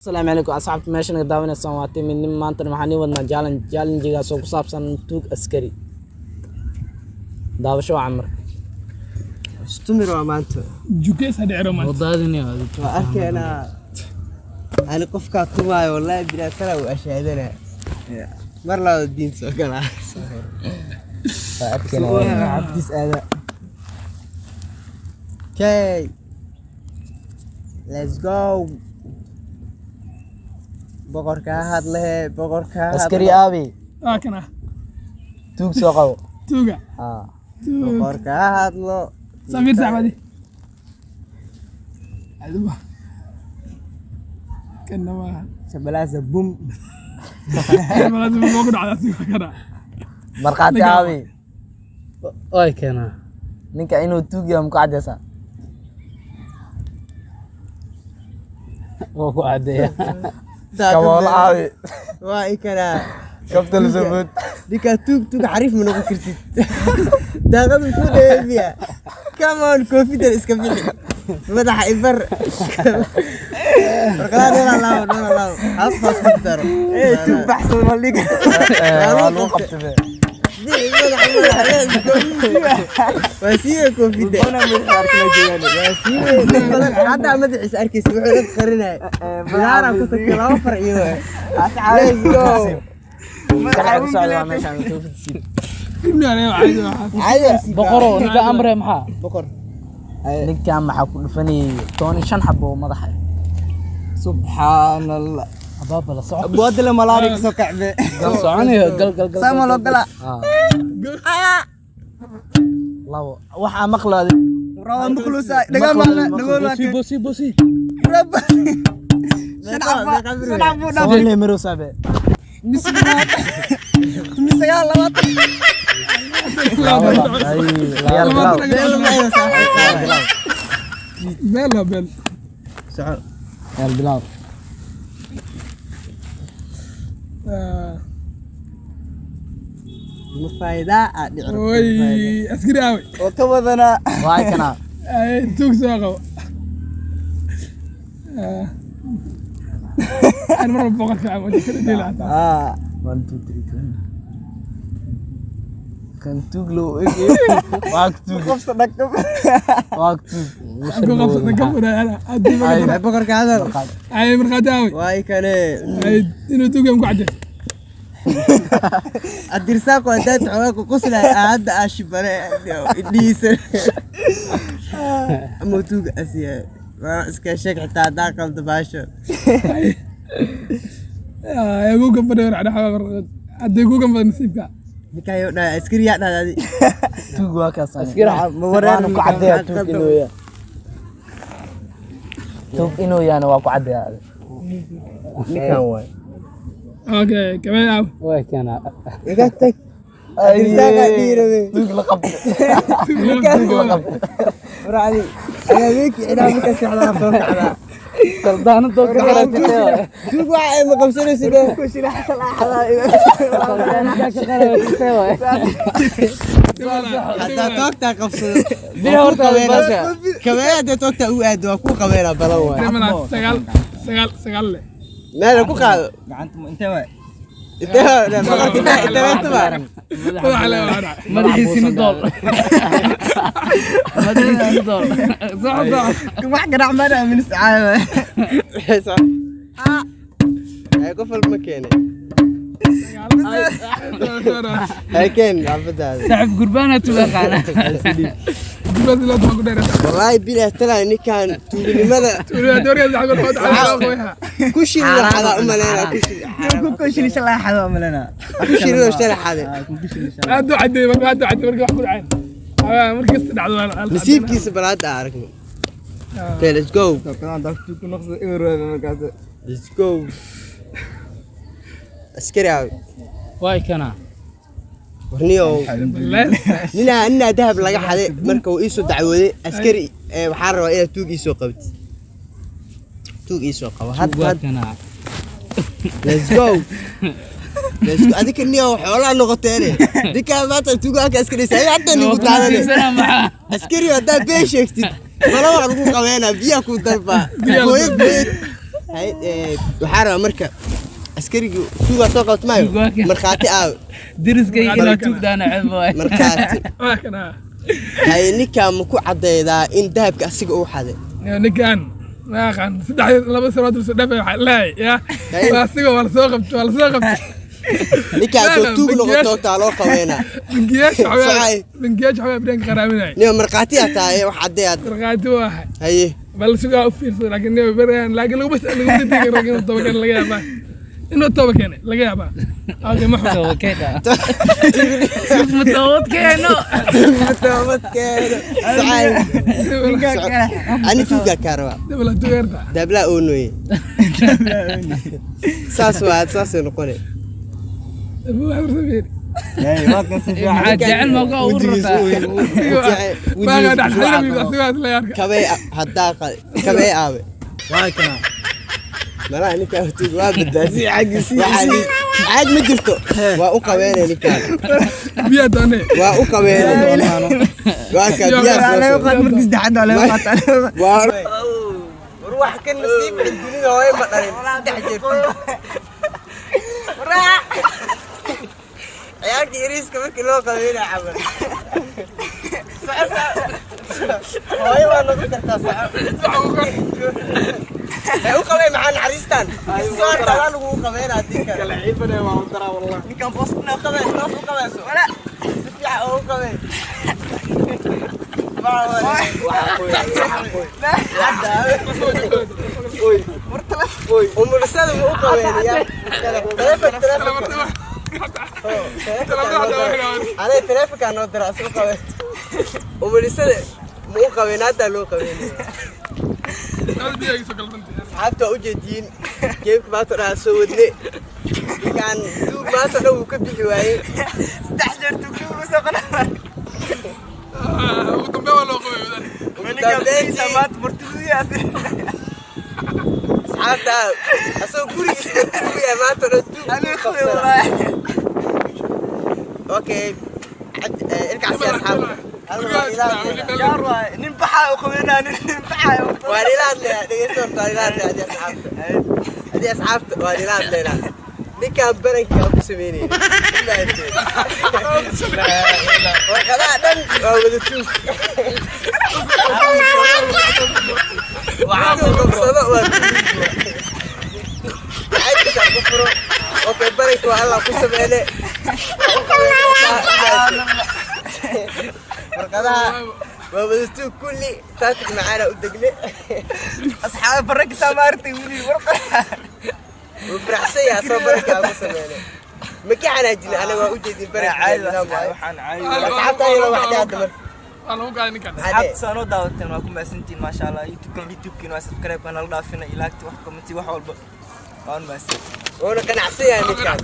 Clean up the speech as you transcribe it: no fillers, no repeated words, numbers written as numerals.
Asalaamu calaykum asxaabta meesha naga daawanaysaan, waa timid. Maantana waxaan ii wadnaa challenge. Challengegaas oo ku saabsan tuug askari. Daawasho wacan marka. Istumir waa maanta. Jukees ha dhiciro maanta. Wadaadini. Waa arkaynaa ani qofkaa tumaayo. Wallaahi bilaa tala uu ashaadana mar labaad diin soo galaa. Waa arkaynaa. Cabdis aada. Okay, let's go. Boqorkaa hadlehe, boqorkaa. Askari aabi. Waa kana. Tuug soo qabo. Tuuga. Haa. Tuug. Boqorkaa hadlo. Samiir sacbadi aduba kana waa. Shabalaasa bum. Malaasi ma ku dhacdaa si kana. Markhaati aabi. Way keenaa. Ninka inuu tuug yahay maku caddeysaa? Waa ku cadeeya. Kaboolo aabi. Waa i kanaa. Kabta la soo bood. Ninkaa tuug tuug xariif ma noqon kartid. Daaqadu ku dheebiya. Come on, koofidan iska bixi, madaxa ibar. Warqadaha dhola laabo, dhola laabo, hafaas ku daro. Tuug baxsan ma dhiga. Waa lagu qabtay be. Bixi madaxa, madaxa. Waa siiwe koofida, waa siiwe. Dad badan hadda madaxiisa arkaysa wuxuu dad qarinaya. Bidaaraan ku tagtay laba far iyo. Let's go. Sharciga ku socda waa meeshaan koofida siib. Ibni anaa caadi waxaas. Caadi. Boqoro ninka amre maxaa? Boqor. Ninkan maxaa ku dhufanayay 15 xabo oo madaxa. Subxaan Allah. Abaaba la soco. Boodle malaari kasoo kacbe. Gal soconayo, gal gal gal. Sama loo gala. Labo waxaa maqlaada. Rawa muklusa dhagaa maqla dhagool. Bosi bosi bosi. Rab shan xabo, shan xabo dhaaf. Toban lee marow saabe. 19, 20. Ciyaal bilaw. Beel ma ayna saaxiib. Bilaw. Beel waa beel. Soco. Ciyaal bilaw. Ma faa'iidaa aad dhici rabto. Oy, askari aawe. Oo ka wadanaa. Waa kana. Ay, tuug soo qabo. Aan mar walba boqorka ama jikada dheela xataa. Ah. One, two, three, four. Kan tuug loo eg waa ku tuug. Qofsa dhagka. Waa ku tuug. Ku qabsada ka furay ana haddii Ay. marka. Boqorka hadal. Ay, markhaati aawe. Waa i kane. Ay, inuu tuug yahay ku caddeys. Adirsaaq waa daad xoogaa ku qoslay hadda aa shibane indhihiisa ama tuuga asiya waa iska sheeg xitaa haddaa qaldo baasho. Ay, ku gambadhay war dhaxa haddii ku gambada nasiibka. Ninkaa dhahay askari yaa dhahda adi. Tuug waa kaas. Askari. Ma wareer. Waana ku caddeeyaa tuug inuu yahay. Tuug inuu yahayna waa ku caddeeyaa. Ninkan waay. Okay, kabay aawe. Way keenaa. Iga tag, Adirsaaqaa dhiirabe. Tuug la qabtay. Tuug la qabtay. Warcadi ayaa weeki cidhaa markaa seexdaa soo kacdaa. Saldaana doog ka qaratay. Tuug waxa ay ma qabsanaysid. Saldaana ka qaratay way. Haddaa toogtaa qabsado. Biyo horta baasha. Kabeena haddaa toogtaa u aado waa ku qabeena balan waay. Sagaal, sagaal, sagaal le. Meel ku qaado. Gacanta intee waay? Intee boqorka, intee intee baa? Madaxa le waa dhacay. Madaxiisina dool. Madaxiisina dool. Soco, soco. Wax garac mana aamin iscaaba. Ay, qof walba ma keenay. Hay, keen xabadaada. Saaxib gurbaana tubaqaana. Dibadda loo toban ku dheerata. Wallaahi bilaah talaa ninkan tuugnimada. Dooriyada lacag loo dhacay. Ku shilin xadaa u maleynaa ku shilin. Ku shili shalay xado malena. Ku shilin shalay xaday. Aad u cadeey marka, aad u cadeey marka wax ku dhaceen. Markasta dhacdo waa Nasiibkiisa bal hadda aan aragno. Okay, let's go. Markaas. Let's go. Askari aaw. Way keenaa. Warniyow, ninaa dahab laga xaday marka uu iisoo dacwooday askari. Waxaan rabaa inaad tuug iisoo qabtid, tuug iisoo qabo hadda. Waa Hadda. keenaa. Let's go, let's go. Adika niyow xoolaa noqoteene ninkaa maanta tuuga halkaa iska dhisa ay hadda nigu daadane. Maxaa? Askari, haddaa been sheegtid bala waa lagu qabeenaa, biyaa ku dalbaa, booyad booyad. Hay, waxaa rabaa marka askarigii tuugaa soo qabta maayo. Tuug waa kan. Markhaati aawe? Deriskayga inaa tuugdaana ceeb waay. Markhaati. Waa kana. Hay, ninkaa ma ku caddeedaa in dahabka asiga uu xaday? Ninkan ma aqaan, 3 2 sano dul soo dhafay, waxaa leeyahay ya Hey. waa asiga, waa lasoo qabtay, waa lasoo qabtay. Ninkaa hadduu tuug noqoto taa loo qabeynaa. Bangiyaasha Socay. waxbaa, bangiyaasha waxbaa bidhanka qaraaminay. Nin markhaati aa tahay, wax caddeeyaad. Markhaati waa ahay. Haye. Bal sugaa u fiirsada, laakiin nin beraan, laakiin laguma degi rag inuu toba keene laga yaabaa, inuu toba keene laga yaabaa. Okay, ma xun. Toobadkeena. Ma toobad keeno. Toobadkeeno. Socay. Ani tuugaa kaa rabaa. Dabla tugeerta. Dablaa oonoye, saas waa, saasay noqone. Maxaa jecel ma ugu rabtaa? Maaga dhaxxilmi asigaa isla yaarka. Kabay haddaa kabay aabe. Waa kana. Malaha ninkaa tuug waa badbaadi. Caag ma jirto, waa u qabeynay ninkaan. Biyaa doonee. Waa u qabeynay, waa kaa biyaha soo socda. Markii saddexaad waa laga qaataa. War wax kan nasiib dunida hooyo ma dhalin saddex jeer. Ciyaalka yariiska markii loo qabeynaya camal. Hooyo waa noqon kartaa. Soco ee u qabay maxaa naxariistan soo arkaa lagu qabeynaa haddii kale. Ninkan booskuna qabay, toos u qabayso, si fiican ugu qabay. Umulisada ma u qabeynaya? Taleefon, taleefon. Anay taleefonkaa noo dira asu qabe. Umulisada ma u qabeyn? Haddaa loo qabeynaya. Asxaabta waa ujeediin geebka maanta o dhan aan soo wadne. Ninkaan tuug maanta o dhan wuu ka bixi waayey. Saddex jeer tuugtuug ugu soo qanaa. Ugu dambe waa loo qabay wadaad. Ugu Ninka dambeyntii maanta martidiyaas. Asxaabta, asagoo gurigiisa marti ku yahay maanta o dhan tuug Aniga ku qabay qabsana. wallaahi. Okay, ilkaasi asxaabta hal mar waa ila hadlayaa. Yaar waay, nin baxaa u qabeynaa, nin baxaa u Waa ila hadlayaa, dhegeysta horta, waa ila hadlayaa. Haddii asxaabta, haddii asxaabta, waa ila hadlaynaa. Ninkaan barankaa ku sameynayna warqadaha dhan waa wada tuug. Intuu qabsado waa tuug. Lacagtiisa ku furo. Okay, baranka waa Allah ku sameyne. Waa u qabeynaysaa. Warqadaha waa wada tuug kulli. Taatik macaana u degne. Asxaab baraka samaartay wili warqa. Wuu faraxsan yahay asoo barankaa ku sameyne. Ma ka xanaajin anaga, waa ujeedin baranka nidaam waaye. Waxaan caadi. Asxaabta ayada wax dheh hadda marka. Waa lagu gaaday ninkan. Maxaa dheh? Asxaabta soo noo daawateen waa ku mahadsantihiin, maasha Allah. YouTube-kan, YouTube-kiina waa subscribe kana la dhaafina, ilaagta wax comment, wax walba waan mahadsan. Wuuna qanacsan yahay ninkaan.